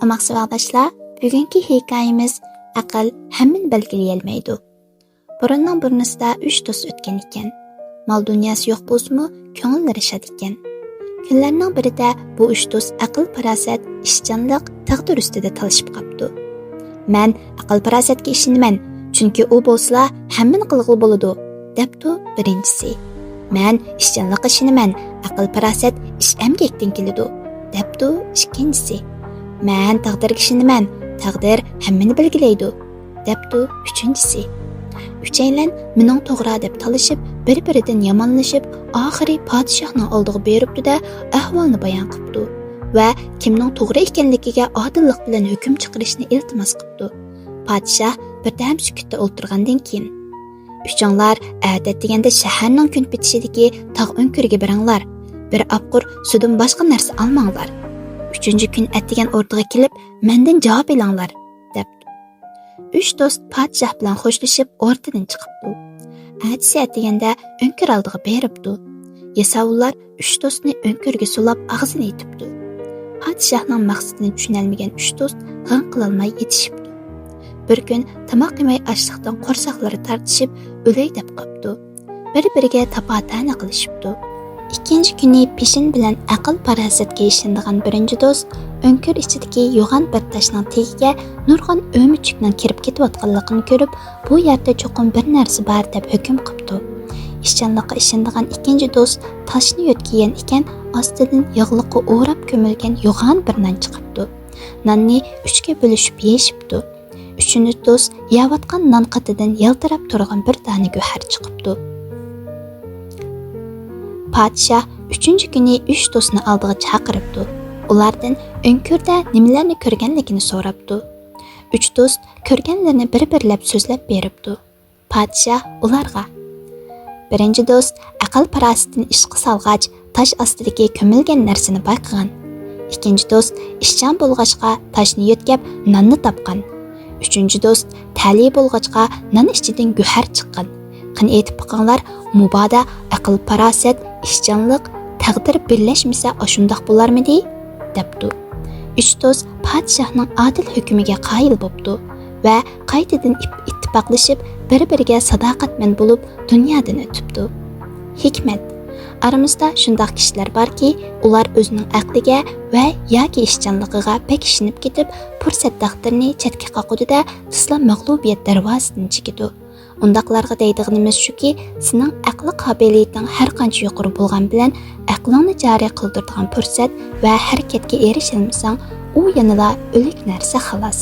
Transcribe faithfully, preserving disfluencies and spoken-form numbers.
ئوماق ساۋاقداشلار، بۈگۈنكى ھېكايىمىز ئەقىل ھەممىنى بەلگىلىيەلمەيدۇ. بۇرۇننىڭ بۇرنىسىدا ئۈچ دوست ئۆتكەن ئىكەن. مال دۇنياسى يوق بولسىمۇ، كۆڭۈللىرى شاد ئىكەن. كۈنلەرنىڭ بىرىدە بۇ ئۈچ دوست ئەقىل-پاراسەت، ئىشچانلىق، تەقدىر ئۈستىدە تالىشىپ قاپتۇ. «مەن ئەقىل-پاراسەتكە ئىشىنىمەن، چۈنكى ئۇ بولسىلا ھەممىنى قىلغىلى بولىدۇ» دەپتۇ بىرىنچىسى. «مەن ئىشچانلىققا ئىشىنىمەن، ئەقىل-پاراسەت ئىش ئەمگەكتىن كېلىدۇ» دەپتۇ ئىككىنچىسى. «مەن تەقدىرگە ئىشىنىمەن، تەقدىر ھەممىنى بەلگىلەيدۇ» دەپتۇ ئۈچىنچىسى. ئۈچەيلەن «مېنىڭ توغرا» دەپ تالىشىپ، بىر-بىرىدىن يامانلىشىپ، ئاخىرى پادىشاھنىڭ ئالدىغا بېرىپتۇ-دە، ئەھۋالنى بايان قىپتۇ ۋە كىمنىڭ توغرا ئىكەنلىكىگە ئادىللىق بىلەن ھۆكۈم چىقىرىشنى ئىلتىماس قىپتۇ. پادىشاھ بىردەم سۈكۈتتە ئولتۇرغاندىن كېيىن، «ئۈچۈڭلار ئەتە ئەتىگەندە شەھەرنىڭ كۈنپېتىشىدىكى تاغ ئۆڭكۈرىگە بېرىڭلار. بىر ئاپقۇر سۇدىن باشقا نەرسە ئالماڭلار. ئۈچىنچى كۈن ئەتىگەن ئوردىغا كېلىپ، مەندىن جاۋاب ئېلىڭلار» دەپتۇ. ئۈچ دوست پادىشاھ بىلەن خوشلىشىپ، ئوردىدىن چىقىپتۇ. ئەتىسى ئەتىگەندە ئۆڭكۈر ئالدىغا بېرىپتۇ. ياساۋۇللار ئۈچ دوستنى ئۆڭكۈرگە سولاپ، ئاغزىنى ئېتىپتۇ. پادىشاھنىڭ مەقسىتىنى چۈشىنەلمىگەن ئۈچ دوست غىڭ قىلالماي يېتىشىپتۇ. بىر كۈن تاماق يېمەي ئاچلىقتىن قورساقلىرى تارتىشىپ، ئۆلەي دەپ قاپتۇ. بىر-بىرىگە تاپا-تەنە قىلىشىپتۇ. ئىككىنچى كۈنى پېشىن بىلەن ئەقىل-پاراسەتكە ئىشىنىدىغان بىرىنچى دوست ئۆڭكۈر ئىچىدىكى يوغان بىر تاشنىڭ تېگىگە نۇرغۇن ئۆمۈچۈكنىڭ كىرىپ كېتىۋاتقانلىقىنى كۆرۈپ، «بۇ يەردە چوقۇم بىر نەرسە بار» دەپ ھۆكۈم قىپتۇ. ئىشچانلىققا ئىشىنىدىغان ئىككىنچى دوست تاشنى يۆتكىگەن ئىكەن، ئاستىدىن ياغلىققا ئوراپ كۆمۈلگەن يوغان بىر نان چىقىپتۇ. ناننى ئۈچكە بۆلۈشۈپ يېيىشىپتۇ. ئۈچىنچى دوست يەۋاتقان نان قېتىدىن يالتىراپ تۇرغان بىر دانە گۆھەر چىقىپتۇ. پادىشاھ ئۈچىنچى كۈنى ئۈچ دوستنى ئالدىغا چاقىرىپتۇ. ئۇلاردىن «ئۆڭكۈردە نېمىلەرنى كۆرگەنلىكىنى» سوراپتۇ. ئۈچ دوست كۆرگەنلىرىنى بىر-بىرلەپ سۆزلەپ بېرىپتۇ. پادىشاھ ئۇلارغا: «بىرىنچى دوست ئەقىل-پاراسىتىنى ئىشقا سالغاچ، تاش ئاستىدىكى كۆمۈلگەن نەرسىنى بايقىغان. ئىككىنچى دوست ئىشچان بولغاچقا، تاشنى يۆتكەپ، ناننى تاپقان. ئۈچىنچى دوست تەلىيى بولغاچقا، نان ئىچىدىن گۆھەر چىققان. قېنى ئېيتىپ بېقىڭلار، مۇبادا ئەقىل-پاراسەت، ئىشچانلىق، تەقدىر بىرلەشمىسە، ئاشۇنداق بولارمىدى؟» دەپتۇ. ئۈچ دوست پادىشاھنىڭ ئادىل ھۆكمىگە قايىل بوپتۇ ۋە قايتىدىن ئىپ-، ئىتتىپاقلىشىپ، بىر-بىرىگە ساداقەتمەن بولۇپ، دۇنيادىن ئۆتۈپتۇ. ھېكمەت: ئارىمىزدا شۇنداق كىشىلەر باركى، ئۇلار ئۆزىنىڭ ئەقلىگە ۋە ياكى ئىشچانلىقىغا بەك ئىشىنىپ كېتىپ، پۇرسەت تەقدىرىنى چەتكە قاقىدۇ-دە، تېزلا مەغلۇبىيەت دەرۋازىسىدىن چېكىدۇ. ئۇنداقلارغا دەيدىغىنىمىز شۇكى، سېنىڭ ئەقلىي قابىلىيىتىڭ ھەر قانچە يۇقىرى بولغان بىلەن، ئەقلىڭنى جارى قىلدۇرىدىغان پۇرسەت ۋە ھەرىكەتكە ئېرىشەلمىسەڭ، ئۇ يەنىلا ئۆلۈك نەرسە، خالاس.